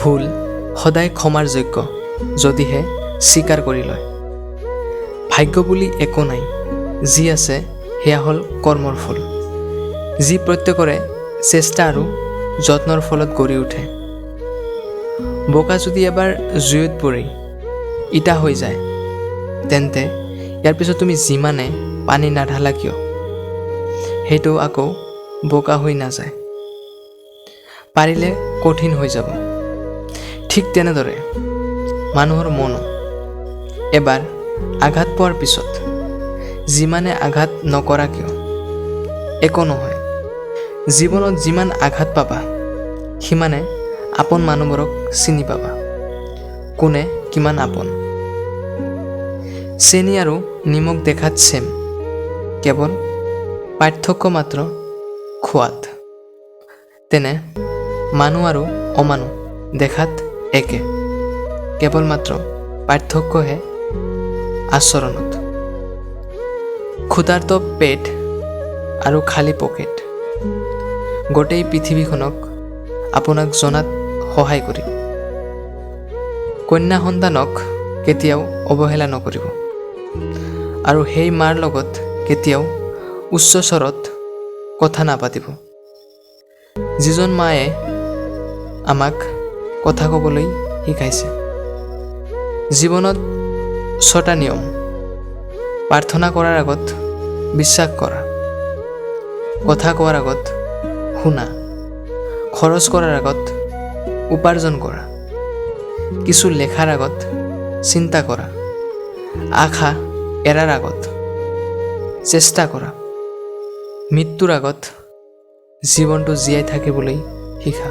ভুল সদায় ক্ষমাৰ যোগ্য, যদিহে স্বীকাৰ কৰি লয়। ভাগ্য বুলি একো নাই, যি আছে সেয়া হ'ল কৰ্মৰ ফল, যি প্ৰত্যেকৰে চেষ্টা আৰু যত্নৰ ফলত গঢ়ি উঠে। বোকা যদি এবাৰ জুইত পৰি ইটা হৈ যায়, তেন্তে ইয়াৰ পিছত তুমি যিমানে পানী নাঢালা কিয়, সেইটো আকৌ বোকা হৈ নাযায়, পাৰিলে কঠিন হৈ যাব। ঠিক তেনেদৰে মানুহৰ মনো এবাৰ আঘাত পোৱাৰ পিছত যিমানে আঘাত নকৰা কিয়, একো নহয়। জীৱনত যিমান আঘাত পাবা, সিমানে আপোন মানুহবোৰক চিনি পাবা, কোনে কিমান আপোন। চেনি আৰু নিমখ দেখাত ছেম, কেৱল পাৰ্থক্য মাত্ৰ খোৱাত। তেনে মানুহ আৰু অমানুহ দেখাত একে, কেৱল মাত্ৰ পাৰ্থক্যহে আচৰণত। ক্ষুধাৰ্ত পেট আৰু খালী পকেট গোটেই পৃথিৱীখনক আপোনাক জনাত সহায় কৰিব। কন্যা সন্তানক কেতিয়াও অৱহেলা নকৰিব আৰু সেই মাৰ লগত কেতিয়াও উচ্চ স্বৰত কথা নাপাতিব, যিজন মায়ে আমাক কথা ক'বলৈ শিকাইছে। জীৱনত ছটা নিয়ম: প্ৰাৰ্থনা কৰাৰ আগত বিশ্বাস কৰা, কথা কোৱাৰ আগত শুনা, খৰচ কৰাৰ আগত উপাৰ্জন কৰা, কিছু লেখাৰ আগত চিন্তা কৰা, আশা এৰাৰ আগত চেষ্টা কৰা, মৃত্যুৰ আগত জীৱনটো জীয়াই থাকিবলৈ শিকা।